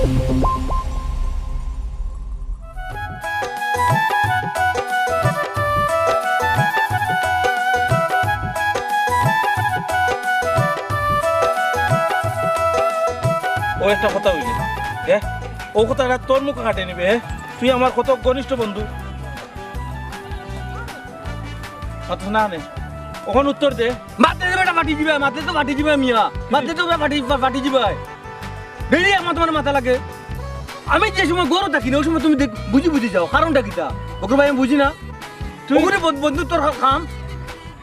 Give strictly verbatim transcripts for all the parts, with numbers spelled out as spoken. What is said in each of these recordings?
ও একটা কথা অইলে, হ্যাঁ? ও কথাটা তোর মুখে কাটে নিবে, হ্যাঁ? তুই আমার কত ঘনিষ্ঠ বন্ধু। মাতস না নে। অখন উত্তর দে। মাতলে তো বেটা ফাটি যিবা, মাতলে তো ফাটি যিবা মিয়া। মাতলে তো বেটা ফাটি, ফা-, ফাটি যিবা। ডেইলি আমার তোমার মাথা লাগে। আমি যে সময় ঘরো থাকি না, ওই সময় তুমি দেখ-, বুঝি বুঝি যাও। কারণটা কিতা? ওকে ভাই আমি বুঝি না। তুই ওখানে বন্ধু, বন্ধু তোর কাম।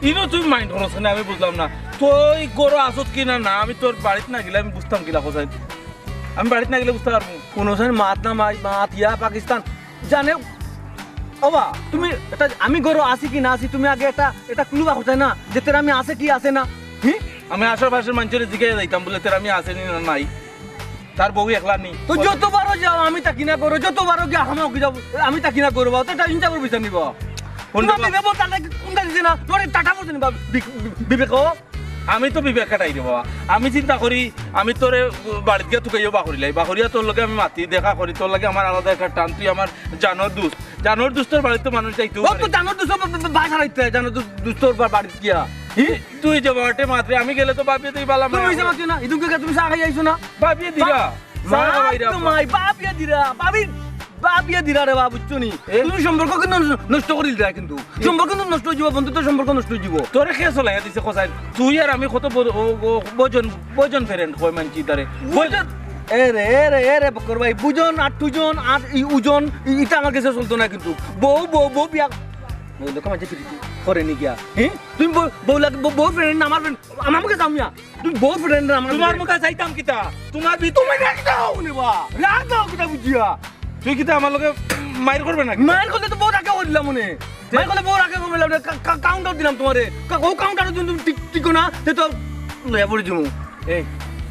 ইনো তুই mind করস না, আমি বুঝলাম না। তুই ঘরো আসত কি না, না, আমি তোর বাড়িত না গেলে আমি বুঝতাম কিলা কোথায়। আমি বাড়িত না গেলে বুঝতে পারবো। কোনো সময় মাত না মাই, মাত ইয়া পাকিস্তান। জানে, ওবা, তুমি এটা আমি ঘরো আছি কি না আছি, তুমি আগে একটা, একটা clue রাখো, তাই না? যে তেরা আমি আছে কি আছে না? হি? আমি আশেপাশের মানুষের জিজ্ঞাসা যাইতাম বলে, তেরা আমি আছে নি না নাই? তার বউ একলা নি? তো যতবারও যাও, আমি থাকি না ঘরো, যতবারও গিয়া হামা উকি যাও, আমি থাকি না ঘরো, বা, তো এটা ইনসাফের বিচার নিবা। কোনটা তোমার বা? বিবেক বলতে আল্লাহ কোনটা দিছে না? তোমার এই টাটা বলছে না, বা, বি-, বি-, বিবেক ও? আমি তো বিবেক খাটাই রে বাবা। আমি চিন্তা করি, আমি তোরে বাড়িত গিয়া তুকাইও বাকরিলাই, বাকরিয়া তোর লগে আমি মাতি, দেখা করি, তোর লগে আমার আলাদা একটা টান, তুই আমার জানর দুস্ত। জানর দুস্তর বাড়িত তো মানুষ যাইতেও ও পারে। তো জানর দুস্ত বা-, বা-, বা-, বাসা রাখতে, জানর দুস-, দুস্তর বা-, বাড়িত গিয়া। হি? তুই যে বাটে মাতরে, আমি গেলে তো বাবিয়ে তুই বালা তুমি মায়া ইসে করো। মাতিও না, ইদুকে তুমি চা খাই আইছো না? বাবিয়ে দিরা। মা, চা খাওয়াইরা। তো মাই, বাবিয়ে দিরা, বাবি, বাবিয়ে দিরা রে বাবা, বুঝছো নি? এ? তুমি সম্পর্ক কিন্তু নষ্ট, নষ্ট করিল দেয় কিন্তু। এ? সম্পর্ক কিন্তু নষ্ট হয়ে যাবো, বন্ধুত্ব সম্পর্ক নষ্ট হয়ে যাবো। তোরে কে চলাইয়া দিছে কোথায়? তুই আর আমি কত ব-, ও, ও, বজন, বজন friend কয় মানছি তারে। বুঝলেন? এ রে, এ রে, এ রে, বক্কর ভাই, বুজন আর টুজন আর ই উজন, ই-, ইটা আমার কাছে চলতো না কিন্তু। বউ, বউ, বউ বিয়া। ওই দেখো, মাঝে ফিরিতি। করে নি গিয়া। হ্যাঁ? তুমি বউ, বউ লাগে, বউ, বউ friend না আমার friend, আমার মুখে যাও মিয়া। তুমি বউ friend না আমার তোমার friend। মুখে যাইতাম কিতা? তোমার ভিতরে তুমি রাখি দাও নে বা। রাখ দাও কিতা বুঝিয়া। তুই কিতা আমার লগে মাইর করবে নাকি? মাইর করলে তো বউ রাখা করলাম মনে। তে- মাইর করলে বউ রাখা করলাম না। কা-, কা-, counter দিলাম তোমারে। কা-, ও counter যদি তুমি ঠিক, ঠিক না, তে তো লয়া পড়ে যাবো। এই,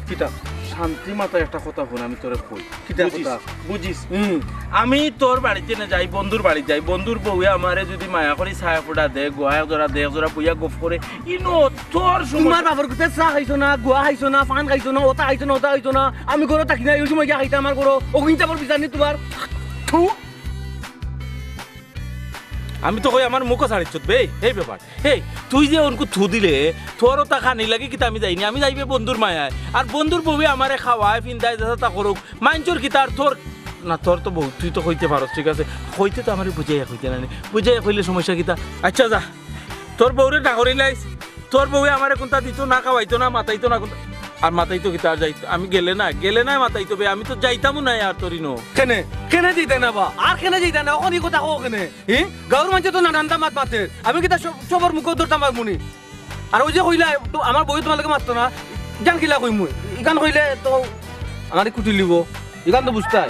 কিতা? শান্তি মাথায় একটা কথা হুন, আমি তোরে কই। কিতা বুঝিস? কথা? বুঝিস? হুম। আমি তোর বাড়িত না যাই, বন্ধুর বাড়িত যাই। বন্ধুর বউয়ে আমারে যদি মায়া করি, ছায়া ফুটা দে, গোয়া এক জোড়া দে, এক জোড়া বইয়া গফ করে, ইনো তোর সময় তোমার বাবার কুতে চা খাইছো না, গুয়া খাইছো না, পান খাইছো না, ওটা খাইছো না, ওটা খাইছো না। আমি ঘরো থাকি না, এই সময় গিয়া খাইতা আমার ঘরো। ও কিন্তু আমার বিচার নি তোমার। থু। আমি তো কই আমার মুখো ছাড়িচ্ছত বে, এই ব্যাপার। এই, তুই যে অনকু থু দিলে, তোরও তা খানি লাগে কিতা আমি যাইনি, আমি যাইবে বন্ধুর মায়ায়। আর বন্ধুর বউয়ে আমারে খাওয়ায়, ফিন্দায়, যেতা তা করুক, মাইনষর কিতা আর তোর, না, তোর তো বউ, তুই তো কইতে পারস, ঠিক আছে? কইতে তো আমারে বুঝাইয়া কইতে না নি, বুঝাইয়া কইলে সমস্যা কিতা? আচ্ছা যা, তোর বউরে না করিলাইস, তোর বউয়ে আমারে কোনটা দিত না, খাওয়াইতো না, মাতাইতো না, কোনটা আর মাতাইতো কিতা আর যাইতো, আমি গেলে না, গেলে না মাতাইতো বে, আমি তো যাইতামও না আর তোর ইনো। কেনে? কেনে যাইতে না বা? আর কেনে যাইতে না? অখন ই কথা কও কেনে? হি? গাঁওর মানষে তো নানানটা মাত মাতে। আমি কিতা সব-, সবর মুখো ধরতাম পারমু নি? আর ওই যে কইলা, তো আমার বউয়ে তোমার লগে মাততো না, ইখান কিলা কইমু? ইখান কইলে তো আমারে কুটি লিবো। ইখান তো বুঝতায়।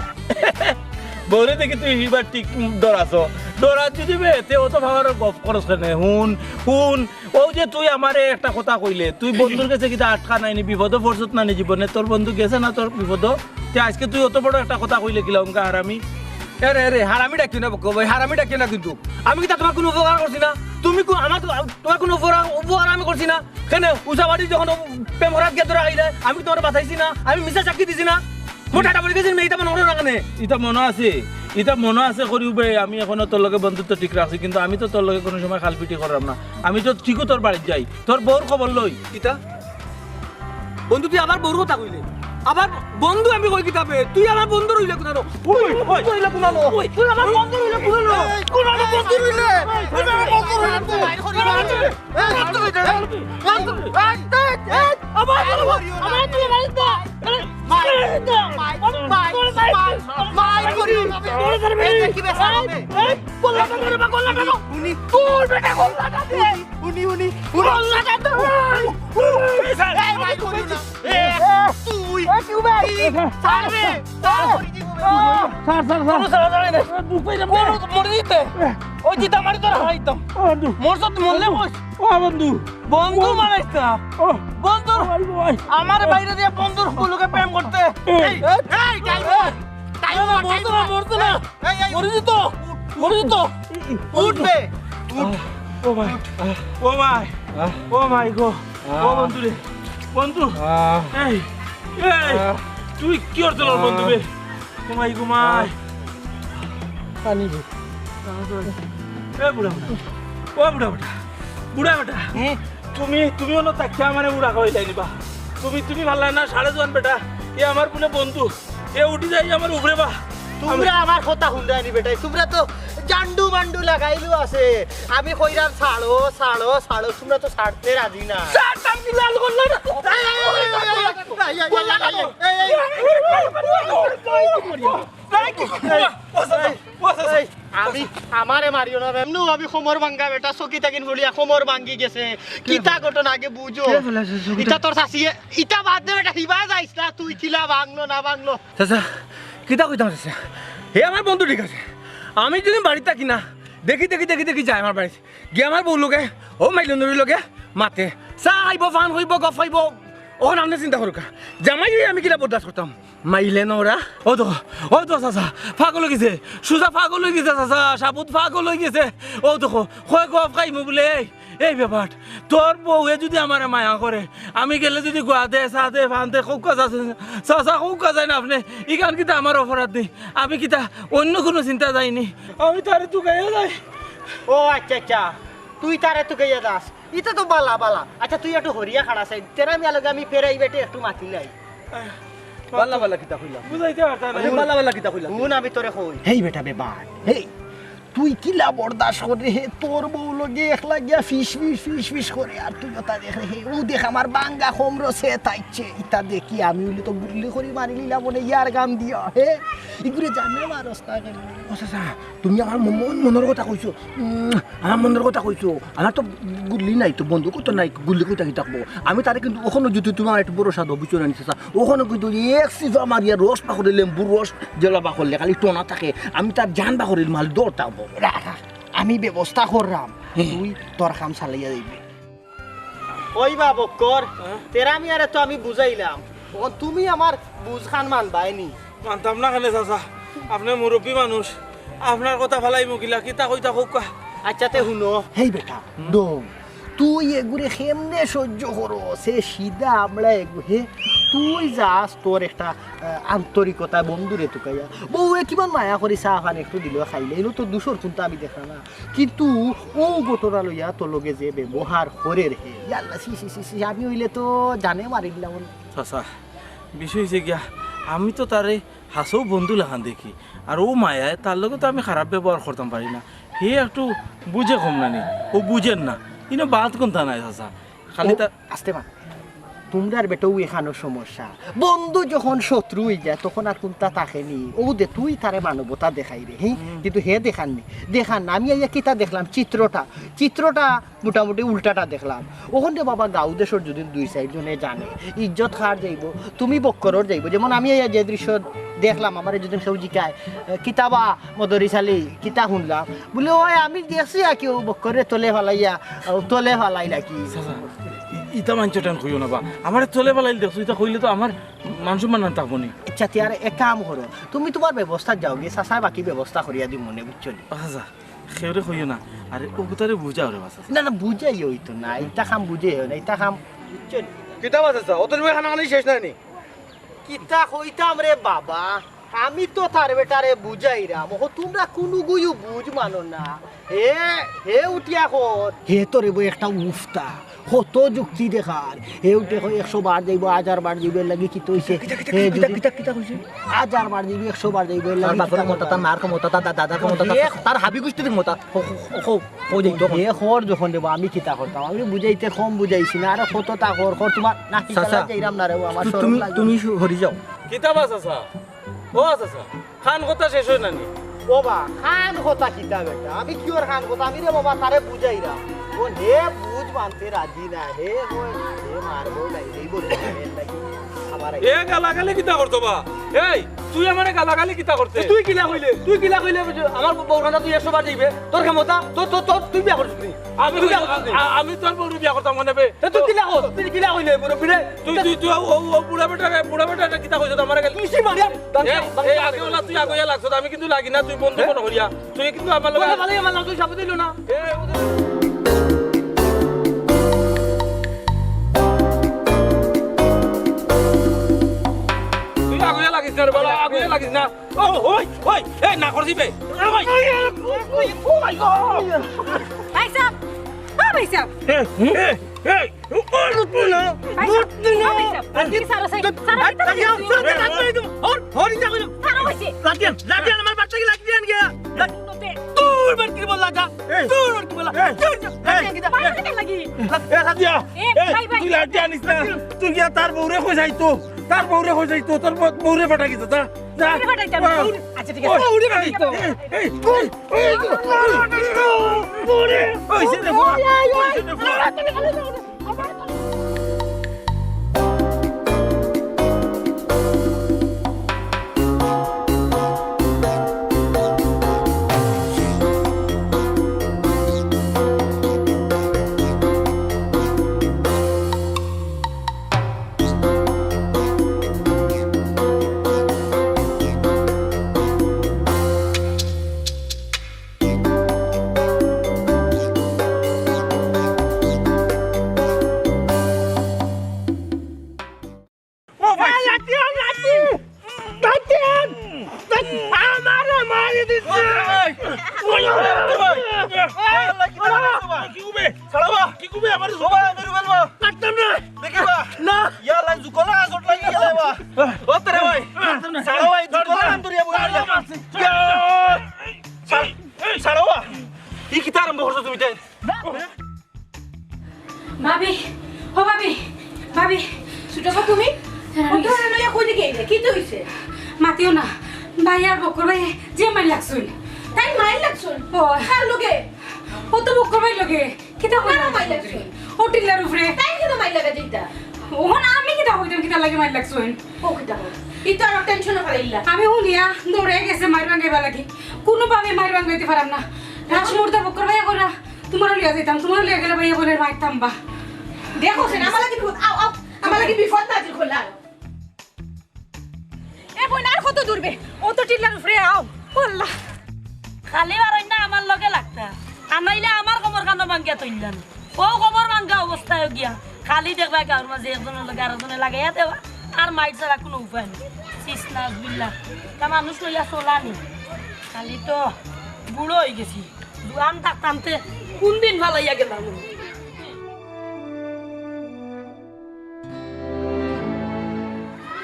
বউরে দেখি তুই ইবার ঠিক ডরাছ। ডরাছ যদি বে, তে অত ভাগর গপ করস কেনে? হুন, হুন, ও যে তুই আমারে একটা কথা কইলে, তুই বন্ধুর গেছে কিতা আটকা নাই নি, বিপদো পড়ছত না নি জীবনে, তোর বন্ধু গেছে না তোর বিপদো? তে আজকে তুই অত বড় একটা কথা কইলে কিলা অনকা হারামি? এরে, এরে, হারামি ডাকিও না বক্কর ভাই, হারামি ডাকিও না কিন্তু। আমি কিতা তোমার কোনো উপকার করছি না? তুমি কো-, আমার তো, তোমার কোনো উপকার, উপকার আমি করছি না? কেনে? উষা বাড়ি যখন ও প্রেম করাত গিয়া ধরা আইলে, আমি কি তোমারে বাঁচাইছি না? আমি মিছা সাক্ষী দিছি না? মোর টাটা পড়ি গেছে, ইতা মনো করো না কেনে? ইতা মনো আছে, ইতা মনো আছে করিও বে, আমি এখনো তোর লগে বন্ধুত্ব ঠিক রাখছি, কিন্তু আমি তো তোর লগে কোনো সময় খালপিটি করলাম না। আমি তো ঠিকও তোর বাড়িত যাই, তোর বউর খবর লই। কিতা? বন্ধু, তুই আবার বউর কথা কইলে? আবার বন্ধু আমি কই কিতা বে? তুই আমার বন্ধু রইলে কোনানো? ওই, ওই, তুই রইলে কোনানো? ওই, তুই আমার বন্ধু রইলে কোনানো? এই, কোনানো বন্ধু রইলে? কোনানো বন্ধু রইলে তুই? এই, বন্ধু রইলে? এই, বন্ধু রইলে? এই, এই, এই, এই, আমার বন্ধু, আমার বন্ধু রইলে? মাই, মাই, মাই, মাই, মাই করিও না বে। এই, এই, কি বেচা হবে? এই, এই, গোল্লা টানো রে বা, গোল্লা টানো। উনি তোর বেটা গোল্লা টানো। উনি, উনি, উনি। গোল্লা টানো। এই, মাই করিও না। এ, তুই, এ, কি ভাই? তুই, ছাড় রে। ছাড়, ছাড়, ছাড়। কোনো ছাড়া ছাড়া নেই। এ, বুক পাইলাম রে। কোনো মরে দিতে। ওই জিতা মারি তোর হারাইতাম। ও, বন্ধু। মরছত মরলে বস। ও, বন্ধু। বন্ধু মারাইস না। ও। বন্ধু। ও, ভাই, ভাই। আমার বাইরে দিয়া বন্ধুর লোকে প্রেম করতে। এই। এই, এই, টাইম। টাইম, না, না, টাইম। মরতো না, মরতো না। এই, এই। মরে দিত। মরে দিত। উঠ বে। উঠ। ও ভাই। ও ভাই। ও মাই গো। ও বন্ধু রে। বন্ধু। আহ। এই। এই। আহ। তুই কি করতে বন্ধু বে? ঘুমাই, ঘুমাই। পানি দে। এ বুড়া বেটা, ও বুড়া বেটা, বুড়া বেটা, তুমি, তুমি অনো থাকিয়া আমারে বুড়া কইলায় নি বা? তুমি, তুমি পারলায় না, সাড়ে জোয়ান বেটা, এ আমার বুলে বন্ধু, এ উঠি যাই আমার উপরে বা। তুমরা আমার কথা হুনরায় নি বেটাইন, তুমরা তো জান্ডু মান্ডু লাগাইলো আছে। আমি কইরাম ছাড়ো, ছাড়ো, ছাড়ো, তুমরা তো ছাড়তে রাজি না। ছাড়তাম কি লাল করলা না? এই, এই, এই, এই, এই, এই, এই, এই, এই, এই, এই, এই, এই, এই, এই, এই, এই, আমি, আমারে মারিও না, এমনেউ আমি কোমর ভাঙ্গা বেটা, চকি থাকিন পড়িয়া কোমর ভাঙ্গি গেছে। কিতা ঘটনা আগে বুঝো। ইটা তোর চাচিয়ে, ইটা বাদ দে বেটা, হিবা যাইস না তুই, কিলা ভাঙলো না ভাঙলো। চাচা, কিতা কইতাম চাচা? হে আমার বন্ধু ঠিক আছে, আমি যদি বাড়িত থাকি না, দেখি, দেখি, দেখি, দেখি যায় আমার বাড়িত। গিয়া আমার বউর লগে, ও মাইলনর লগে মাতে। চা খাইবো, পান খাইবো, গফ খাইবো। অখন আপনে চিন্তা করউক্কা। জামাই অইয়া আমি কিলা বরদাস্ত করতাম? মাইলে নরা। ও তো, ও তো চাচা, পাগল অইগেছে। সুজা পাগল অইগেছে চাচা, সাবুত পাগল অইগেছে। ও তো, কয় গফ খাইমু বুলে। এই, এই বেপার, তোর বউয়ে যদি আমারে মায়া করে, আমি গেলে যদি গুয়া দে, চা দে, পান দে, কউক্কা চাচা, চাচা কউক্কা যায় না আপনে। ইখান কিতা আমার অপরাধ নি? আমি কিতা অইন্য কুনু চিন্তা যাইনি? আমি তারে তুকাইয়া যাই। ও আচ্ছা, আচ্ছা, তুই তারে তুকাইয়া যাস, ইতা তো বালা, বালা। আচ্ছা, তুই একটু হরিয়া খাড়া চাই, তেরা মিয়ার লগে আমি প্রাইভেটে একটু মাতিলাই। বালা বালা কিতা কইলা? বুঝাইতে পারতা না। আরে বালা বালা কিতা কইলা? হুন, আমি তোরে কই। হেই বেটা বেবাট, হেই, তুই কিলা বরদাস্ত কররে? হে তোর বউর লগে একলা গিয়া ফিস ফিস ফিস ফিস করে, আর তুই ওটা দেখরে। হে, ও দেখ আমার ভাঙ্গা কোমরো ছেদ আইছে, ইতা দেখি আমি অইলে তো গুল্লি করি মারিলিলাম অনে ইয়ার গান দিয়া। হে, ইগুরে জানে মারস না কেনে? ও চাচা, তুমি আমার ম-, মন মনর কথা কইছো। উম, আমার মনর কথা কইছো। আমার তো গুল্লি নাই, তো বন্দুকও তো নাই, গুল্লি কই থাকি থাকবো। আমি তারে কিন্তু অখনো যদি তুমার একটু ভরসা দেও, বুঝছো না নি চাচা? অখনো কিন্তু এক চিফা মারিয়া রস পাকড়ে, লেম্বু রস যেলা পাকড়লে খালি টনা থাকে। আমি তার জান পাকড়ির মাল দৌড় থাকবো। রা, রা, আমি ব্যবস্থা কররাম, হে। তুই তোর কাম চালাইয়া যাইবি। ওই বা বক্কর, হ্যাঁ? তেরা মিয়ারে তো আমি বুঝাইলাম, অখন তুমি আমার বুঝখান মানবায় নি। মানতাম না কেনে চাচা, আপনে মুরব্বি মানুষ, আপনার কথা ফালাইমু কিলা, কিতা কইতা কউক্কা। আচ্ছা, তে হুনো। হেই বেটা, হুম? দম, তুই এগুরে কেমনে সহ্য করস? হে সিধা আমলা এগু, হে, তুই যাস তোর একটা, আহ, আন্তরিকতা বন্ধুরে তুকাইয়া। বউয়ে কিমান মায়া করি চা পান একটু দিল খাইলে, ইনো তো দুষর কুন্তা আমি দেখরাম না। কিন্তু ও ঘটনা লইয়া তোর লগে যে ব্যবহার করের হে, ইয়াল্লা, ছি, ছি, ছি, ছি, আমি অইলে তো জানে মারিলিলাম। চাচা, বিষয় অইছে গিয়া, আমি তো তারে হাছাউ বন্ধু লাখান দেখি, আর ও মায়ায় তার লগে তো আমি খারাপ ব্যবহার করতাম পারি না। হে একটু বুঝে কম না নি, ও বুঝের না, ইনো বাদ কুন্তা নাই চাচা, খালি ও, তা আস্তে মা। তুমরার বেটাউ এখানো সমস্যা। বন্ধু যখন শত্রু অইযায়, তখন আর কুন্তা থাকে নি। ও দে, তুই তারে মানবতা দেখাইরে, হি? হুম। কিন্তু হে দেখার নি। দেখার না, আমি আইয়া কিতা দেখলাম, চিত্রটা, চিত্রটা মোটামুটি উল্টাটা দেখলাম। অখন রে বাবা, গাঁও দেশর যদি দুই চাইর জনে জানে, ইজ্জত কার যাইবো? তুমি বক্করর যাইবো। যেমন আমি আইয়া যে দৃশ্য দেখলাম, আমারে যদি কেউ জিকায়, "এ, কিতা বা মদরিছ আলী, কিতা হুনলাম?" বুলে, "ওই আমি দেখছি আর কি, ও বক্কররে তলে ফালাইয়া, ও তলে ফালাইলা কি।" চাচা, ই-, ইতা মানষর টান কইও না বা। আমারে তলে ফালাইল দেখছো, ইতা কইলে তো আমার মান সম্মান আর থাকবো নি। আচ্ছা, তে আর এক কাম করো, তুমি তুমার ব্যবস্থা যাও গিয়া, চাচায় বাকি ব্যবস্থা করিয়া দিমু নে, বুঝছো নি? আচ্ছা, কেউরে কইও না। আরে, ও কথারে বুঝাও রে বা চাচা। না, না, বুঝাইয়া অইতো না, ইতা কাম বুঝাইয়া অয় না, ইতা কাম, বুঝছো নি? কিতা বা চাচা, অত সময় খানা খানি শেষ নায় নি? কিতা কইতাম রে বাবা, আমি তো তার বেটারে বুঝাইরাম, ও তুমরা কুনুগুয়ু বুঝ মানো না। হে, হে উঠিয়া কর। হে তো রে বই একটা উফতা, কত যুক্তি দেখার। হে উঠে কয় একশো বার যাইবো, হাজার বার যাইবো, এর লাগি কিতা অইছে? কিতা, কিতা, হে কিতা, যদি কিতা, কিতা কইছে? হাজার বার যাইবো, একশো বার যাইবো, এর তার লাগি বাপর কিতা ক্ষমতা, করবা? তার মার ক্ষমতা, তার দা-, দাদার ক্ষমতা, হে তার, তার হাবি গুষ্টির ক্ষমতা। হ-, হ-, হ-, হ-, যাইতো। হে কর যখন দেবো, আমি কিতা করতাম? আমি বুঝাইতে কম বুঝাইছি না, আরে কততা কর, কর তুমার নাকি চাচা, চালা যাইরাম না রে, ও আমার তু-, শরম তুমি, লাগে। তুমি শু-, হরি যাও। কিতা বা চাচা? ও চাচা, খান কথা শেষ অয় না নি? ও বা, খান কথা কিতা বেটা? আমি কিওর খান কথা? আমি রে বাবা তারে বুঝাইরাম। ও হে বুঝ মানতে রাজি না, হে কয়, হে মারবো না, এই বলে, এর লাগি আমার এ গালাগালি কিতা করতো বা? এই, তুই আমারে গালাগালি কিতা করতে? তুই কিলা কইলে? তুই কিলা কইলে? আমার বউর কান্দা তুই একশো বার যাইবে? তোর ক্ষমতা? তোর, তোর, তোর, তুই বিয়া করছিস নি? আমি তুই বিয়া করছিস নি? আ-, আমি তোর বউরে বিয়া করতাম মনে বে। এ, তুই কিলা কর? তুই কিলা কইলে মুরব্বিরে? তুই, তুই, তুই, ও, ও, ও বুড়া বেটারে, বুড়া বেটারে কিতা কইছস আমারে গালি? তুই সি মারিয়া, এ, এ, আগে ওলা তুই আগে লাগছস, আমি কিন্তু লাগি না, তুই বন্ধু মনে করিয়া। তুই কিন্তু আমার লগে বলে ভালাই আমার নাম তুই সাবধান দিল না। এ, ও তো তুই আগে লাগিস না রে বাবা, আগুনে লাগিস না। ও, ওই, ওই, এই না করছি বে। ওই। Oh my God! ভাই সাহেব, ও ভাই সাহেব। এই, এই, এই, ও, ও, ও, ভাই সাহেব, ও ভাই সাহেব। আপনি স্যার, স্যার, স্যার, আপনি স্যার, স্যার, স্যার, স্যার, হর, হর, ইচ্ছা করো। স্যার, ও ভাই সাহেব। লাঠিয়ান, লাঠিয়ান, আমার বাচ্চাকে লাঠিয়ান গিয়া। তোর বাড়ি কি বললা যা? এই। তোর বাড়ি কি বললা? এই। তোর যা। এই। লাঠিয়ান গিয়া। ভাই, ভাই, লাগি। এ, সাদিয়া, এ, এই, ভাই, ভাই। তুই লাঠিয়ান আনিস না। তুই গিয়া তার বউরে কই যাইতো? তার বউরে কই যাইতো? তোর বউ-, বউরে ফাটা গেছে, যা, যা। বউরে ফাটাইতাম না। আহ। আচ্ছা, ঠিক আছে। ওই, বউরে ফাটাইতো। এই, এই, এই, এই, এই, বউরে। ওই, সে দেখো। ওই, ওই, ওই। ওই, সে দেখো। ও ভাই, লাঠিয়ান, লাঠিয়ান, লাঠিয়ান, লাঠিয়ান, আমারে মারি দিছে। ওই, ওই, ওই, ওই, ওই, আল্লাহ, কি করে মারছো বা? কি হবে? ছাড়ো বা। কি হবে? আমার ও ভাই, মেরে ফেলবো। কাটতাম না। দেখি বা। না। ইয়া, লাইন জুকলা, চোট লাগি গেলে বা। ও তেরে ভাই। ছাড়ো ভাই, জুকলা, আন্দুরিয়া বলে। ইয়া। ছাড়-, ছাড়ো বা। ই কিতা আরম্ভ করছো তুমি তাই? ভাবি, ও ভাবি, ভাবি। ছোট বউ তুমি? হ্যাঁ, কত আমি লইয়া কই দিকে আইলে? কিতা অইছে? মাতিও না। ভাই আর বক্কর ভাই যে মাইর লাগছইন। তাইন মাইর লাগছইন? ও। কার লগে? ও তো বক্কর ভাইর লগে। কিতা কইরা মাইর লাগছইন? ও টিল্লার উপরে। তাইন কেনে মাইর লাগা দিতা? অখন আমি কিতা কইতাম, কিতার লাগি মাইর লাগছইন? ও কিতা কই? ই তো আরো টেনশনে ফালাইলা। আমি হুনিয়া দৌড়ে গেছে মাইর ভাঙাইবার লাগি। কুনুভাবে মাইর ভাঙাইতে পারাম না। লাস্ট মুহূর্তে বক্কর ভাইয়ে কইরা তুমারে লইয়া যাইতাম, তুমারে লইয়া গেলে ভাইয়ে বলে মাইরতাম বা। দেখো, সে আমার লাগি বিপদ, আও, আও, আমার লাগি বিপদ নাজিল করলা। এ বইন, আর কত দূর বে? ও তো টিল্লার উপরে, আও। ও আল্লাহ। খালি বারইন না আমার লগে লাগতা। আনাইলে আমার কোমর খানো ভাঙ্গিয়া তইল্লান। ও কোমর ভাঙ্গা অবস্থায় গিয়া। খালি দেখবা গাঁওর মাঝে একজনর লগে আরেকজনে লাগাইয়া দেওয়া। আর মাইর ছাড়া কুনু উপায় নাই। ছিস নাউজুবিল্লাহ। তা মানুষ লইয়া চলানি। খালি তো বুড়ো অইগেছি। জুয়ান থাকতাম তে কুন দিন ফালাইয়া গেলাম।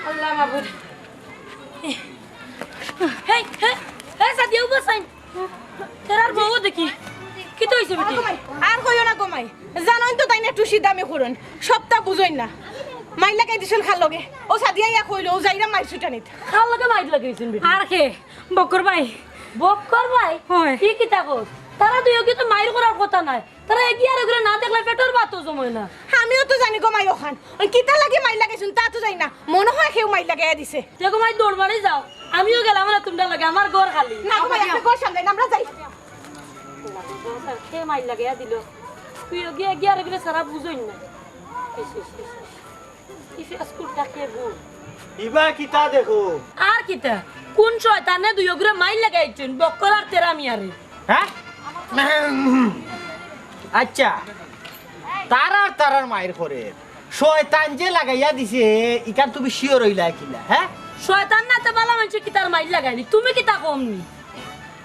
আল্লাহ মাবুদ। হেই, হে, হে, সাদিয়া, উবা চাইন। তেরার বউ দেখি। কিতা অইছে বেটি? আর কইও না গো মাই। জানইন তো তাইন একটু সিদামি করইন। সবতা বুঝইন না। মাইর লাগাই দিছইন কার লগে। ও সাদিয়া ইয়া কইলো, ও যাইরা মাইর ছুটানিত। কার লগে মাইর লাগাইছইন বেটি? আর কে? বক্কর ভাই। বক্কর ভাই? হয়। ই কিতা কস? তারা দুইওগি তো মাইর করার কথা নায়। তারা এগিয়ে আর ওগুলো না দেখলে পেটর ভাতও জমে না। আমিও তো জানি গো মাই অখান। অউ কিতার লাগি মাইর লাগাইছইন তা তো জানি না। মনো অয় কেউ মাইর লাগাইয়া দিছে। দেখো মাই দৌড় মারি যাও। আমিও গেলাম না তুমরার লগে, আমার ঘর খালি। না গো মাই, আপনে ঘর সামলাইন, আমরা যাই। কে মাইর লাগাইয়া দিল? তুই এগিয়ে, এগিয়ে আর ওগুলো সারা বুঝইন না। ইস, ইস, ইস, ইস। ইফে স্কুল ডাকিয়ে বউ। ইবা কিতা দেখো? আর কিতা? কুন শয়তানে দুইওগুরে মাইর লাগাইছইন, বক্কর আর তেরা মিয়ারে? হ্যাঁ? আচ্ছা, তারার তারার মাইর করে। শয়তান যে লাগাইয়া দিছে, ইখান তুমি sure অইলা কিলা, হ্যাঁ? শয়তান না তে বালা মানষে কিতার মাইর লাগাইনি? তুমি কিতা কম নি?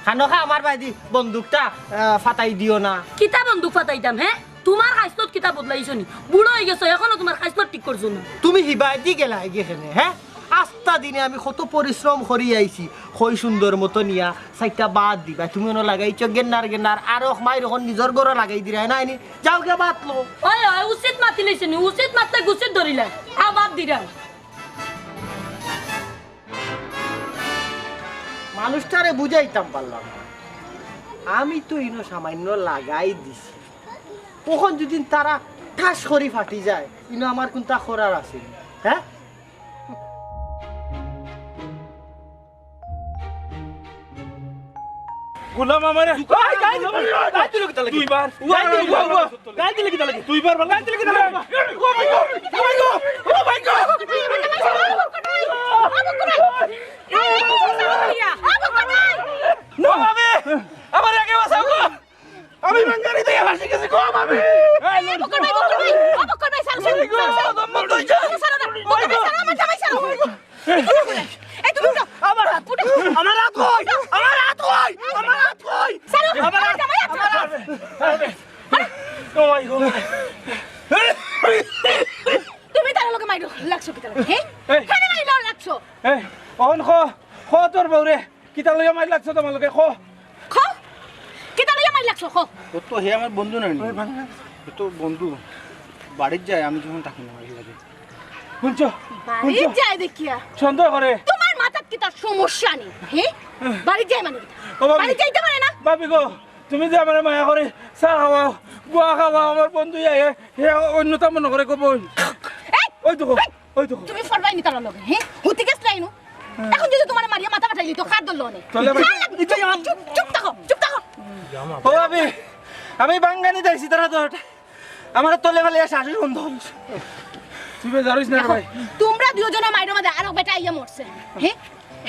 খানোখা আমার বায়দি বন্দুকটা, আহ, ফাতাই দিও না। কিতা বন্দুক ফাতাইতাম, হ্যাঁ? তুমার খাইছলত কিতা বদলাইছো নি? বুড়া অইগেছো, এখনো তুমার খাইছলত ঠিক করছো না। তুমি হিবায়দি গেলায় গি কেনে, হ্যাঁ? আস্তা দিনে আমি কত পরিশ্রম করি আইছি, কই সুন্দর মতো নিয়া চাইরটা ভাত দিবা, তুমি অনো লাগাইছো গেন্নার গেন্নার, আর অখ মাইর অখন নিজর ঘরো লাগাই দিরায় নায় নি, যাও গিয়া ভাত লও। ওই, ওই, উচিত মাতিলিছো নি, উচিত মাতলে গুছিত ধরিলায়, আও ভাত দিরায়। মানুষটারে বুঝাইতাম পারলাম না। আমি তো ইনো সামান্য লাগাই দিছি। অখন যদি তারা ঠাস করি ফাটি যায়, ইনো আমার কুনতা করার আছে নি? হ্যাঁ? গোলাম আমারে। গাই, গাই, গাই দিল কিতা লাগি? দুইবার। গাই দিল কিতা লাগি? দুইবার ভালা। গাই দিল কিতা লাগি? Oh my God! Oh my God! Oh my God! No, আমি, আমার আগে বাঁচাও গো। আমি বাঙ্গারি দিয়ে ফাঁসি গেছি গো, আমি। এই, বকর ভাই, বকর ভাই, ও বকর ভাই, ছাড়ো, ছাড়ো, ছাড়ো, ছাড়ো। দম বন্ধ হইছে। ছাড়ো না, বকর ভাই, ছাড়ো, আমার জামাই ছাড়ো। এই, লাগছো কিতা লাগি, হে? এই। কেনে মাইর লাগছো? এই, অখন ক, ক তোর বউরে, কিতা লইয়া মাইর লাগছো তুমার লগে, ক। ক? কিতা লইয়া মাইর লাগছো, ক? ও তো হে আমার বন্ধু নায় নি। ওই ভালো লাগে। ও তো বন্ধু। বাড়িত যায়, আমি যখন থাকি না, বাড়িত লাগে। হুনছো? বাড়িত যায় দেখিয়া। সন্দেহ করে। তুমার মাথাত কিতা সমস্যা নি, হে? বাড়িত যায় মানে কিতা? ও ভাবি। বাড়িত যাইতে পারে না? ভাবি গো, তুমি যে আমারে মায়া করি চা খাওয়াও, গুয়া খাওয়াও, আমার বন্ধু আহে, হে অন্যতা মনে করে গো বইন। এই! ওই দেখো, এই! ওই দেখো। তুমি ফরবাই নি তার লগে, হে? হুতি গেছলায় নু? অখন যদি তুমারে মারিয়া মাথা ফাটাই দিত, কার দল লনে? তাহলে আমি কার লাগি? চুপ, চুপ, চুপ থাকো, চুপ থাকো। ও ভাবি, আমি বাঙ্গানি যাইছি, তারা তো আমারে তলে ফালাইয়া শাশুড়ি বন্ধ হইছে। তুই বেজার হইস না রে ভাই। তুমরা দুইজনর মাইরর মাঝে আরক বেটা আইয়া মরছে। হে?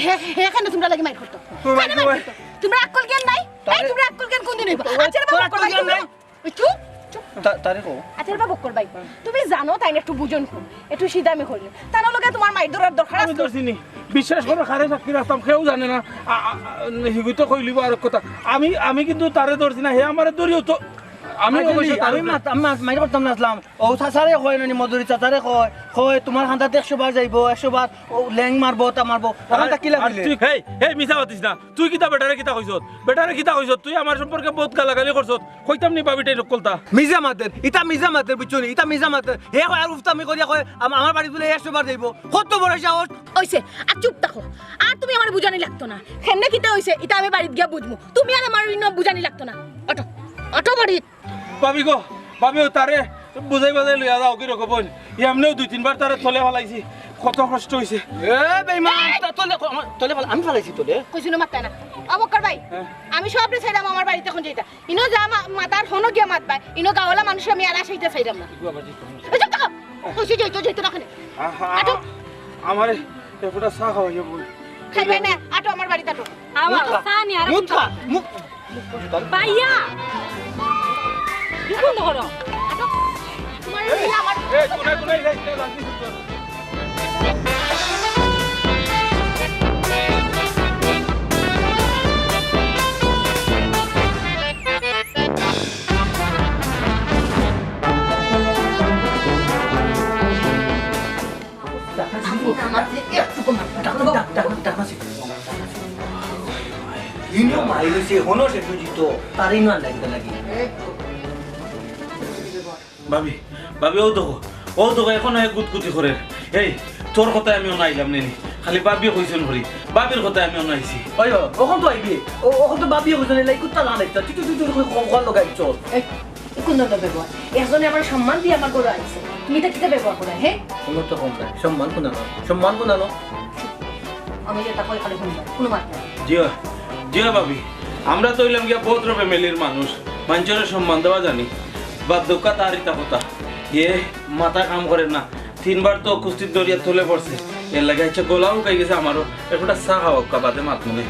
হে, হে কেনে তুমরার লাগি মাইর করতো? ও ভাই, কেনে মাইর ও ভাই। করতো? তুমরার আক্কল জ্ঞান নাই? এই, তুমরার আক্কল জ্ঞান কুনদিন অইবো? আচ্ছা, বাবা, আক্কল জ্ঞান নাই? ওই চুপ, চুপ। তা-, তারে কও। আচ্ছা, বাবা, বক্কর ভাই, তুমি জানো তাইন একটু বুঝন কম, একটু সিদামি করি। তার লগে তুমার মাইর ধরার দরকার আমি আছে? ধরছি নি। বিশ্বাস করো, কারে সাক্ষী রাখতাম, কেউ জানে না। আ-, আ-, আ, হিগুই তো কইলিব আরক কথা। আমি, আমি কিন্তু তারে ধরছি না, হে আমারে ধরিও তো। আমি আচ্ছা, অবশ্য নি, তারে আমি ধরছি। মাত-, আমি মাত-, মাইর করতাম না আসলাম। ও চাচারে কয় না নি, মদুরি চাচারে কয়, কয়, "তুমার কান্দাত একশো বার যাইবো, একশো বার ও লেং মারবো, তা মারবো।" অখন আর, তা কিলা আর কইলে? তুই, হেই, হেই, মিছা মাতিস না। তুই কিতা বেটারে কিতা কইছত? বেটারে কিতা কইছত? তুই আমার সম্পর্কে বউত গালাগালি করছত। কইতাম নি ভাবিটাইন অকলতা। মিছা মাতের, ইতা মিছা মাতের, বুঝছো নি? ইতা মিছা মাতের। হে কয় আর উফতামি করিয়া কয়, আম-, আমার বাড়িত বুলে একশো বার যাইবো। কত বড় সাহস! অইছে, আর চুপ থাকো। আর তুমি আমারে বুঝানি লাগতো না। কেমনে কিতা অইছে, ইতা আমি বাড়িত গিয়া বুঝমু। তুমি আর আমারে ইনো বুঝানি লাগতো না। অটো, অটো বাড়িত। ভাবি গো, ভাবি ও তারে বুঝাই বাজাই লইয়া যাও, কি রকম বইন? এমনেও দুই তিনবার তারে তলে ফালাইছি, কত কষ্ট অইছে। এ বেইমান, তা তলে ক-, আমার তলে ফালা-, আমি ফালাইছি তলে। কইছি না মাততায় না। ও বক্কর ভাই, হ্যাঁ। আমি সবরে ছাড়িয়া আমার বাড়িত অখন যাইতাম। ইনো যা মা-, মাতার হনো গিয়া মাতবায়, ইনো গাওয়ালা মানুষ আমি আর আসাইতে চাইরাম না। এই চুপ থাকো। কইছি যাইতো, যাইতো না কেনে? আহা, আটো। আমারে একটা চা খাওয়াইয়া বই। খাইবে না, আটো আমার বাড়িত আটো। আও, আও, মুখ খা। চা নি আর মুখ খা, মুখ। ভাইয়া! কি বন্ধ করো? আটো। তোমার এই, এই আমার এই, কোনায়, কোনায় যাইস না, লাগবি তোর। ইনো মাইর অইছে, হনো সে বুঝি তো, তার ইনো আন্দাজ দিতে লাগি। ভাবি, ভাবি, ও দেখো, ও দেখো, এখনো এক গুতগুতি করে। এই, তোর কথায় আমি অনো আইলাম নি নি। খালি ভাবিয়ে কইছইন করি, ভাবির কথায় আমি অনো আইছি। ওই, ও, অখন তো আইবে। ও, অখন তো ভাবিয়ে কইছইন, এলাই কুত্তা লাগাইছ। তুই, তুই, তুই, তুই, কল লাগাইছ। এই, কোন ধরনের ব্যবহার? একজনে আমার সম্মান দিয়া আমার ঘরো আইছে। তুমি ইতা কিতা ব্যবহার করো, হে? কোনো তো কম নাই। সম্মান কোনানো? সম্মান কোনানো? আমি যেতা কই খালি হুনবা, কোনো মাত নাই। জি অয়, জি অয় ভাবি, আমরা তো অইলাম গিয়া ভদ্র ফ্যামিলির মানুষ, মাইনষরে সম্মান দেওয়া জানি। বাদ দেউক্কা তার ইতা কথা, ইয়ে মাথা কাম করে না, তিনবার তো কুস্তিত ধরিয়া তলে পড়ছে, এর লাগি আইচ্ছা গলা হুকাই গেছে আমারও, একটা চা খাওয়াউক্কা বাদে মাতমুনে।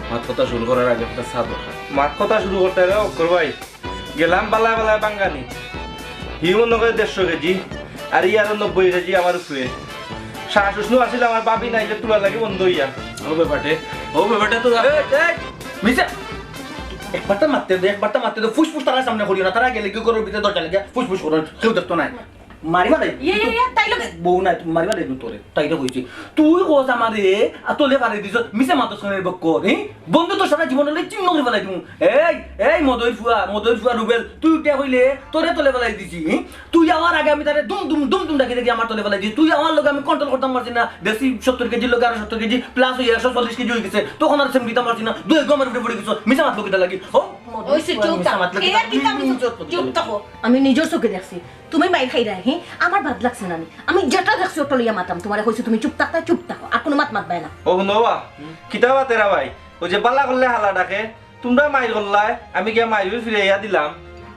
মাত কথা শুরু করার আগে একটা চা দরকার। মাত কথা শুরু করতে রে অক্ষর ভাই, গেলাম বালায় বালায় বাঙ্গানি। হি মনো করে দেড়শো কেজি, আর ই আরো নব্বই কেজি আমার উপরে। শ্বাস উষ্ণ আছিল আমার ভাবি নাইলে তুলার লাগি বন্ধ অইয়া। ও বেবাটে, ও বেবাটে তো যা। এই, এই, মিছা। একবারটা মাততে দে, একবারটা মাততে দে। ফুসফুস তারার সামনে করিও না, তারা গেলে কি করো, ভিতরে দরজা লাগিয়া ফুসফুস করো, কেউ দেখতো নায়। মারি ফালাই। ইয়ে, ইয়ে, ইয়ে, তাই লগে। বউ নাই, মারি ফালাই দিমু তোরে। তাইরে কইছি। তুই কস আমারে, আর তলে ফালাই দিছস, মিছা মাতস কেনে বক্কর, হি? বন্ধু তোর সারা জীবন অইলে চিহ্ন করি ফালাই দিমু। এই, এই মদইর ফুয়া, মদইর ফুয়া রুবেল, তুই উঠিয়া কইলে তোরে তলে ফালাই দিছি, হি? তুই আওয়ার আগে আমি তারে দুম দুম দুম দুম ডাকি ডাকি আমার তলে ফালাই দিছি। তুই আমার লগে আমি control করতাম পারছি না। দেশি সত্তর কেজির লগে আরো সত্তর কেজি plus অইয়া একশো চল্লিশ কেজি অই গেছে। তখন আর সেম দিতাম পারছি না। দুই গমের উপরে পড়ে গেছস। মিছা মাতলো কিতা লাগি? ও, মদইর ওইসে ফুয়া, চুপ মিছা থাক। মাতলো কিতা এরা লাগি? কিতা মতলব? চুপ থাকো। আমি নিজর চোখে দেখছি। তুমি মাইর খাইরায়, হি? আমার বাদ লাগছে না নি। আমি যেটা দেখছি ওটা লইয়া মাতাম। তুমারে কইছি তুমি চুপ থাকতায়, চুপ থাকো। আর কোনো মাত মাতবায় না। ও হুনো বা, কিতা মাতে রে ভাই? ওই যে বালা করলে হালা ডাকে, তুমরা মাইর করলায়, আমি গিয়া মাইর ফিরাইয়া দিলাম,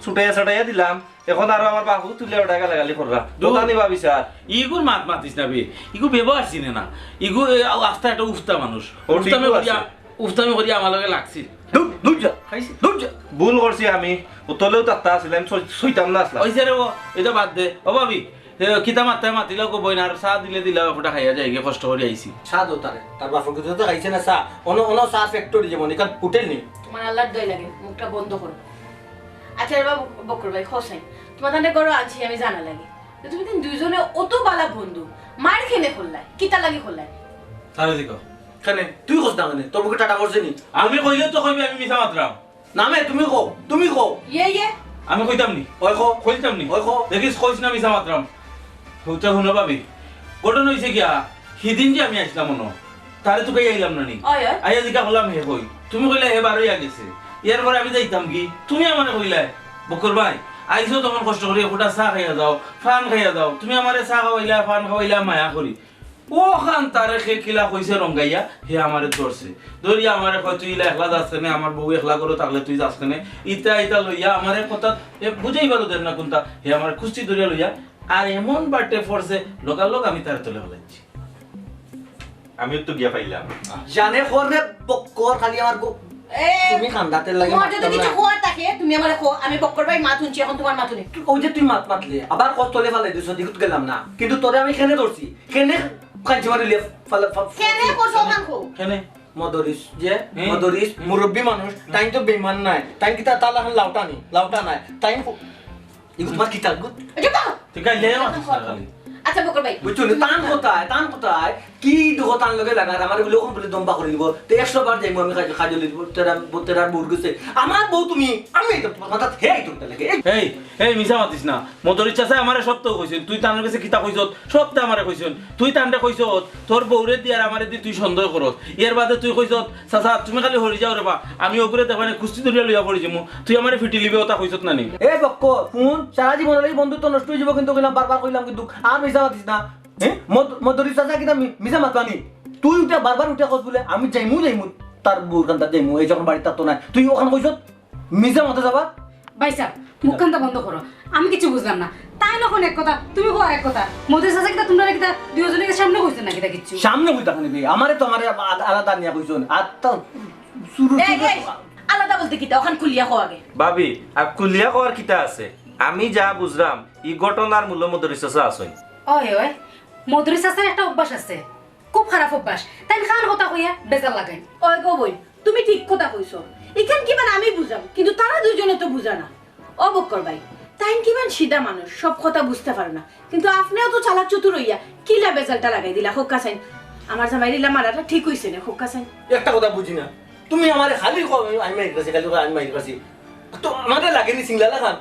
ছুটাইয়া ছুটাইয়া দিলাম, এখন আরো আমার বাপু তুলে ওটা গালাগালি কররা। দূর। কথা নিবা বিচার। ইগুর মাত মাতিস না বে, ইগু ব্যবহার চিনে না। ইগু, এ, আস্তা একটা উফতা মানুষ। ও, উফতামি ঠিকও করিয়া আছে। উফতামি করি আমার লগে লাগছিল। দূর, দূর যা। খাইছি। দূর যা। ভুল করছি আমি। ও তলেও তাত্তা আছিল, আমি সই-, সইতাম না আসলাম। ওই যে রে ও, এটা বাদ দে। ও ভাবি, এ, কিতা মাত্তায় মাতিলা গো বইন, আর চা দিলে দিলা, ফুটা খাইয়া যাইগি, কষ্ট করি আইছি। চা দেও তারে। তার বাপর কিছু তো খাইছে না চা। অনো, অনো চা factory যেমন, এখান হোটেল নেই। তোমার আল্লাহর দোয়াই লাগে, মুখটা বন্ধ করো। আচ্ছা রে বাবু, বকর ভাই, হোসেন, তোমার তাহলে গরো আনছি আমি জানা লাগে। তুমি তিন দুইজনে অত বালা বন্ধু, মার কেনে করলায়, কিতা লাগি করলায়? তারে জিকাও। কেনে? তুই কস না কেনে? তোর বুকে টাটা পড়ছে নি? আমি কইলে তো কইবে আমি মিছা মাতরাম। না মে, তুমি কও, তুমি কও। ইয়ে, ইয়ে। আমি কইতাম নি। ওই কও। কইতাম নি। ওই কও। দেখিস, কইস না মিছা মাতরাম। হুতা হুনো ভাবি, ঘটনা অইছে গিয়া, হিদিন যে আমি আইছলাম অনো, তারে তুকাইয়া আইলাম না নি? অয়, অয়। আইয়া জিকা করলাম হে কই, তুমি কইলা হে বারইয়া গেছে। এর পরে আমি যাইতাম কি, তুমি আমারে কইলায়, "বক্কর ভাই, আইছো তখন কষ্ট করি, ফুটা চা খাইয়া যাও, পান খাইয়া যাও।" তুমি আমারে চা খাওয়াইলা, পান খাওয়াইলা, মায়া করি। অখান তারে হে কিলা কইছে রঙ্গাইয়া, হে আমারে ধরছে। ধরিয়া আমারে কয়, "তুই ইলা একলা যাস কেনে? আমার বউ একলা ঘরো থাকলে তুই যাস কেনে?" ইতা ইতা লইয়া আমারে কথা, এ বুঝাইবারও দের না কুনতা, হে আমারে কুস্তি ধরিয়া লইয়া, আর এমন বাটে পড়ছে, লগালগ আমি তারে তলে ফালাইছি। আমিও তো গিয়া পাইলাম। জানে কর রে বক্কর, খালি আমার গো-, এই, তুমি কান্দাতে লাগে তোমার যদি মাততাম কিছু না। কওয়ার থাকে, তুমি আমারে কও, আমি বক্কর ভাই মাত হুনছি, এখন তোমার মাত হুনি। ওই যে তুই মাত মাতলে, আবার কত তলে ফালাই দিছ, দিগুত গেলাম না। কিন্তু তোরে আমি কেনে ধরছি, কেনে কাঞ্চি মারিলে ফালা-, ফা-, কেনে করছো ওখান কও? কেনে? মদরিস যে, হুম। মদরিস, হুম। মুরব্বী মানুষ, হুম। তাইন তো বেইমান নায়, তাইন কিতা তালা খান লাউটা নি, লাউটা নায়, তাইন ফু-, ইগু তোমার কিতা গু? এই যে বাবা! তুই গাইলে মাতিস না খালি। আচ্ছা, বকর ভাই। বুঝছো নি? তান কোথায়? তান কোথায়? কি দুঃখ তান লগে লাগার? আমার ওগুলো কখন বলে দম্বা করে দিব? তো একশো বার যাইবো আমি কাজ-, কাজে লইব। তেরা, তেরার বউর গেছে। আমার বউ তুমি, আমি তো তোমার মাথাত হেই তো লাগে। এই, এই, এই, মিছা মাতিস না। মদরিস চাচা আমারে সত্য কইছেন। তুই তান গেছে কিতা কইছত? সত্য আমারে কইছেন। তুই তানরে কইছত, তোর বউরে দি আর আমারে দি তুই সন্দেহ করস। এর বাদে তুই কইছত, "চাচা, তুমি খালি হরি যাও রে বা, আমি ওগুরে দেখো না, কুস্তি ধরিয়া লইয়া পড়ি যামু, তুই আমারে ফিটি লিবে", ওটা কইছত না নি? এ বক্ক, হুন, সারা জীবন এই বন্ধুত্ব নষ্ট হয়ে যাবো, কিন্তু কইলাম, বারবার কইলাম, কিন্তু আর মিছা মাতিস না। হ্যাঁ? মদ-, মদরিস চাচা কিতা মি-, মিছা মাতবা নি? তুই উঠে, বারবার উঠে কস বলে, "আমি যাইমু, যাইমু, তার বউর কান্দাত যাইমু, এই যখন বাড়িত থাকতো না।" তুই ওখান কইছত, মিছা মাতে যাবা? ভাই সাহেব, মুখখানটা বন্ধ করো, আমি কিছু বুঝলাম না। তাইন অখন এক কথা, তুমি কও আরেক কথা। মদরিস চাচা কিতা তোমরা কিতা দুইজনের সামনে কইছেন না কিতা কিচ্ছু? সামনে কইতা কেনে বে? আমারে তো আমারে আ-, আলাদা নিয়া কইছন। আর তো শুরু এই, শুরু এই, আলাদা বলতে কিতা? ওখান খুলিয়া কও আগে। ভাবি, আর খুলিয়া কওয়ার কিতা আছে? আমি যা বুঝলাম, ই ঘটনার মূলে মদরিস চাচা আছইন। ওই, ওই, মদরিস চাচার একটা অভ্যাস আছে, খুব খারাপ অভ্যাস। তাইন খান কথা কইয়া বেজার লাগাইন। ওই গো বইন, তুমি ঠিক কথা কইছো। ইখান কিমান আমি বুঝাম, কিন্তু তারা দুইজনে তো বুঝা না। ও বক্কর ভাই, তাইন কিমান সিধা মানুষ, সব কথা বুঝতে পারো না। কিন্তু আপনেও তো চালাক চতুর হইয়া কিলা বেজালটা লাগাই দিলা, খোকা সাইন। আমার জামাইর ইলা মারাটা ঠিক হইছে না, খোকা সাইন। একটা কথা বুঝি না, তুমি আমারে খালি কও, আমি, আমি মাইর খাইছি, খালি কও, আমি মাইর খাইছি। তো আমারে লাগে নি সিংলালা খান?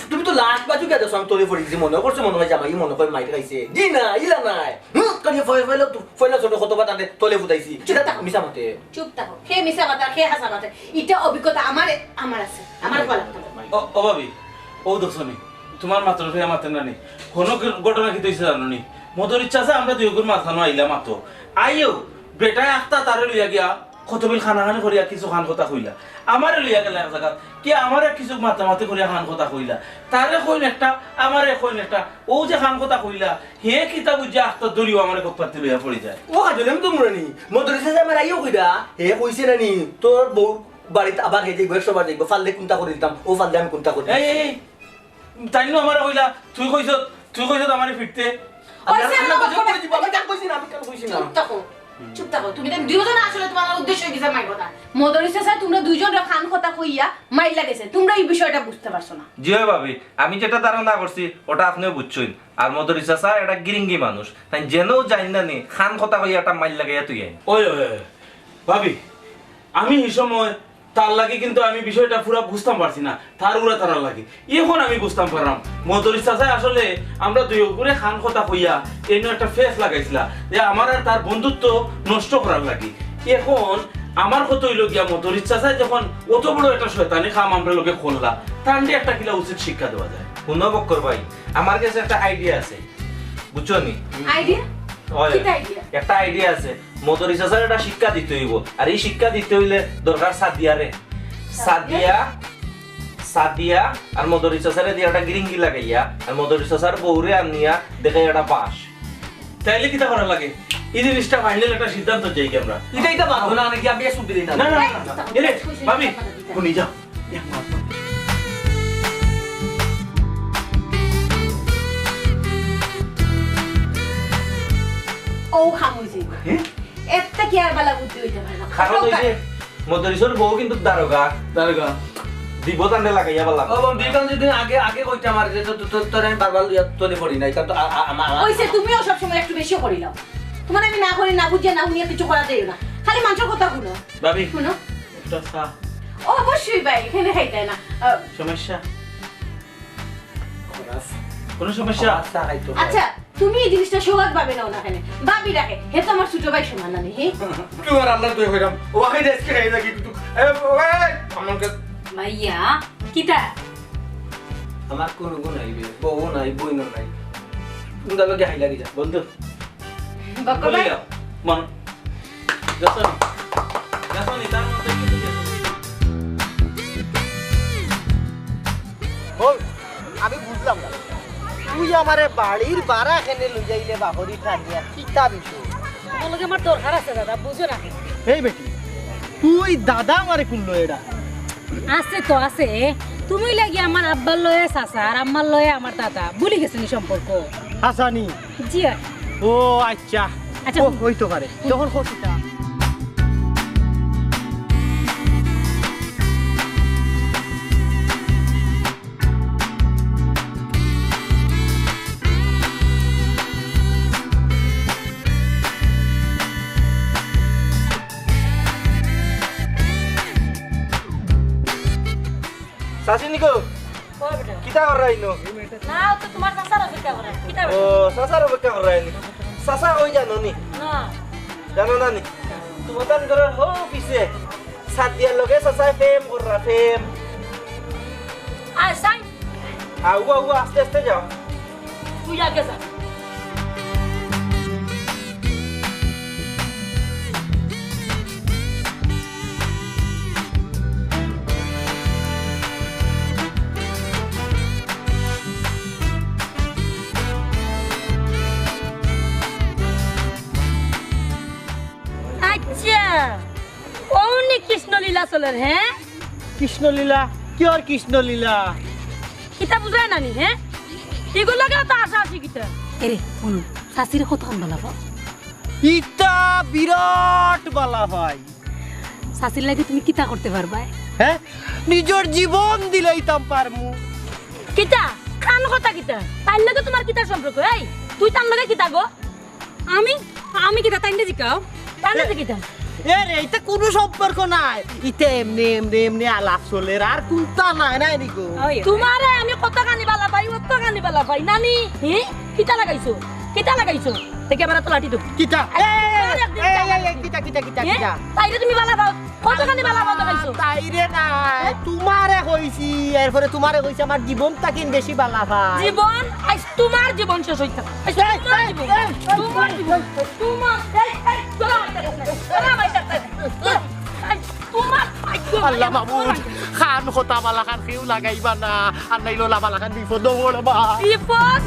তুমি তো লাস্ট বাজু গিয়া দেখছো, আমি তলে পড়ি গেছি, মনে করছো মনে হয় জামাই মনে হয় মাইর খাইছে। জি না, ইলা নাই। হুম, করিয়া ফয়-, ফয়লা তো, ফয়লা ছোট কত কথা আনতে তলে ফুটাইছি। সেটা তো মিছা মাতে। চুপ থাকো। কে মিছা মাতে আর কে হাছা মাতে? এটা অভিজ্ঞতা আমারে, আমার আছে। আমার বলা। ও, ও ভাবি, ও দেখছো নি? তোমার মাত্র ফেয়া মাতে না নি? হনো কি ঘটনা কিতা হইছে জানো নি? মদরিস চাচা আমরা দুইওগুর মাঝখানো আইলা মাতো। আইও, বেটায় আখতা তারে লইয়া গিয়া কতবিল খানাখানি করিয়া কিছু খান কথা কইলা। আমারে লইয়া গেলা এক জাগাত। কি আমারে কিছু মাতামাতি করিয়া খান কথা কইলা। তারে কইন একটা, আমারে কইন একটা। ও যে খান কথা কইলা, হে কিতা বুঝে আখতা দড়িও আমারে গপ্পাতি লইয়া পড়ি যায়। ও কাজলে আমি তো মরে নি। মদরিস চাচা আমার আইও কইরা, হে কইছে না নি, তোর বউ বাড়িত আবার হে যাইবো, একশো বার যাইবো, ফাললে কুন্তা করি দিতাম, ও ফাললে আমি কুন্তা করি এই, এই, দিতাম। এই, তাইন নু আমারে কইলা, তুই কইছত, তুই কইছত আমারে ফিরতে। ওই আল্লাহ, আল্লাহ, আল্লাহ, গজব করে দিব। আমি কেন কইছি না, আমি কেন কইছি না? চুপ থাকো, চুপ থাকো। তুমি তাইন দুইজন আসলে তোমার উদ্দেশ্য হয়ে গেছে মাইর কথা। মদরিস চাচা, তোমরা দুইজন খান কথা কইয়া মাইর লাগেছে, তোমরা এই বিষয়টা বুঝতে পারছো না। জি হয় ভাবি, আমি যেটা ধারণা করছি ওটা আপনিও বুঝছইন। আর মদরিস চাচা একটা গিরিঙ্গি মানুষ, তাইন যেনও যাইন না নি, খান কথা কইয়া একটা মাইর লাগাইয়া তুই আইন। ওই, ওই, ওই, ভাবি, আমি এই সময় তার লাগি কিন্তু আমি বিষয়টা পুরা বুঝতাম পারছি না, তার উড়া তারা লাগি। এখন আমি বুঝতাম পারলাম, মদরিস চাচায় আসলে আমরা দুইওগুরে খান কথা কইয়া এনে একটা ফেস লাগাইছিলা যে আমার আর তার বন্ধুত্ব নষ্ট করার লাগি। এখন আমার কথা হইল গিয়া, মদরিস চাচায় যখন অত বড় একটা শয়তানি কাম আমরা লগে করলা, তানরে একটা কিলা উচিত শিক্ষা দেওয়া যায়। হুনো বক্কর ভাই, আমার গেছে একটা আইডিয়া আছে, বুঝছো নি? আইডিয়া? ওই, কিতা আইডিয়া? একটা আইডিয়া আছে। মদরিস চাচারে একটা শিক্ষা দিতে হইব। আর এই শিক্ষা দিতে হইলে দরকার সাদিয়ারে। সাদিয়া? সাদিয়া, সাদিয়া আর মদরিস চাচারে দিয়া একটা গিরিঙ্গি লাগাইয়া, আর মদরিস চাচার বউরে আনিয়া দেখাই একটা বাঁশ। তাইলে কিতা করা লাগে? এই জিনিসটা ফাইনাল একটা সিদ্ধান্ত চাই কি আমরা? এটা, এটা বাদ না, নাকি আমি শুনতে দিই না। না, না, না, না, না। এরে, ভাবি, হুনি যাও। ও খামুজি। হ্যাঁ? এর থাকি আর বালা বুদ্ধি হইতে পারে না। কারণ ওই যে মদরিসর বউ কিন্তু দারোগা। দারোগা। দিব জানলে লাগাইয়া বললাম। ও বন্ধু, ইখান যদি আগে, আগে কইতে আমার যে তো, তো, তো, তোর আমি বারবার লইয়া তলে পড়ি না, ইখান তো আ-, আ-, আমা-, আমা-, ওইছে, তুমিও সবসময় একটু বেশি করিলাও। তোমার আমি না করি, না বুঝিয়া, না হুনিয়া কিছু করা দেয় না। খালি মানুষের কথা শুনো। ভাবি, শুনো। একটা চা। অবশ্যই ভাই, এখানে খাইতে হয় না। আহ, সমস্যা? কোনো সমস্যা? আমার চা খাইতো হয়। আচ্ছা, তুমি এই জিনিসটা সহজ ভাবে নাও না কেন? ভাবি রাখে, হে তো আমার ছোট ভাই সমান নানি, হে? তুই আর আল্লাহ তুই হইলাম। ও আগে দেশকে খাই না কিন্তু। এ, ওই, আমার কাছে মাইয়া, কিতা? আমার কোনো গুণ নাই বে, বউ নাই, বইন নাই। কোনটা লোকে হাইলা গিয়া, বন্ধু। বকো ভাই। বলিয়া, মন। গেছো নি? গেছো নি? তার মধ্যে কিছু গেছো নি? বল, আমি বুঝলাম না। তুই আমারে বাড়ির বারা কেনে লইয়া আইলে বাহরি টানিয়া, কিতা বিষয়? তোমার লগে আমার দরকার আছে দাদা, বুঝো না। এই বেটি, তুই দাদা আমারে কুন লয়ে এরা? আছে তো আছে। তুমি লাগি আমার আব্বার লয়ে চাচা আর আম্মার লয়ে আমার দাদা। ভুলি গেছো নি সম্পর্ক? হাসানি। জি আর। ও আচ্ছা। আচ্ছা। ও, হইতো পারে। তখন কতটা? চাচি নিকো? কই বেটা? কিতা কররা ইনো? না, ও তো তোমার চাচার অপেক্ষা করে। কিতা ও, বেটা? চাচার অপেক্ষা কররা ইনো। চাচা কই জানো নি? না। জানো না নি? তোমার তান ঘরর হউ পিছে। সাদিয়ার লগে চাচায় প্রেম কররা, প্রেম। আয়, সাই। আউ, আউ, আস্তে আস্তে যাও। তুই আগে যা। আচ্ছা, অউ নি কৃষ্ণলীলা চলের, হে? কৃষ্ণলীলা? কিওর কৃষ্ণলীলা? কিতা বুঝায় না নি, হে? ইগুর লগে অত আশা আশি কিতা? এরে, হুনো, চাচিরে কতখান বালা পাও? ইতা বিরাট বালা পাই। চাচির লাগি তুমি কিতা করতে পারবায়? হে? নিজর জীবন দিলাইতাম পারমু। কিতা? কান কথা কিতা? তাইর লগে তোমার কিতা সম্পর্ক? এই, তুই তার লগে কিতা গো? আমি? আমি কিতা তাইনরে জিকাও? তাইনরে জিকাইতাম। এ রে, ইতা কুনু সম্পর্ক নাই। ইতা এমনে, এমনে, এমনে আলাপ চলের, আর কুন্তা নাই, নাই নি গো? তোমারে আমি কতখানি বালা পাই, অতখানি বালা পাই। নানি, হি? কিতা লাগাইছো? কিতা লাগাইছো? দেখি আবার এত লাঠি তো। কিতা? এই, এই, এই, তোমার একদিন এই, এই, এই, কিতা, কিতা, কিতা, হে? কিতা? তাইরে তুমি বালা পাও। কতখানি বালা পাও দেখাইছো? তাইরে না, হে? তোমারে কইছি, এরপরে তোমারে কইছি আমার জীবন তাকিন বেশি বালা পাই। জীবন? আইজ তোমার জীবন শেষ অইতা। আইজ এই, তোমার এই, জীবন। এই, এই, তোমার এই, জীবন। এই, তোমার, এই, এই, তোমার, তোমার, এই, তোমার, এই, তোমার, আল্লাহ মাবুদ, খান কথা বালা খান কেউ লাগাইবা না, আর নাইলে লাবালা খান বিপদ হবো রে বা। বিপদ?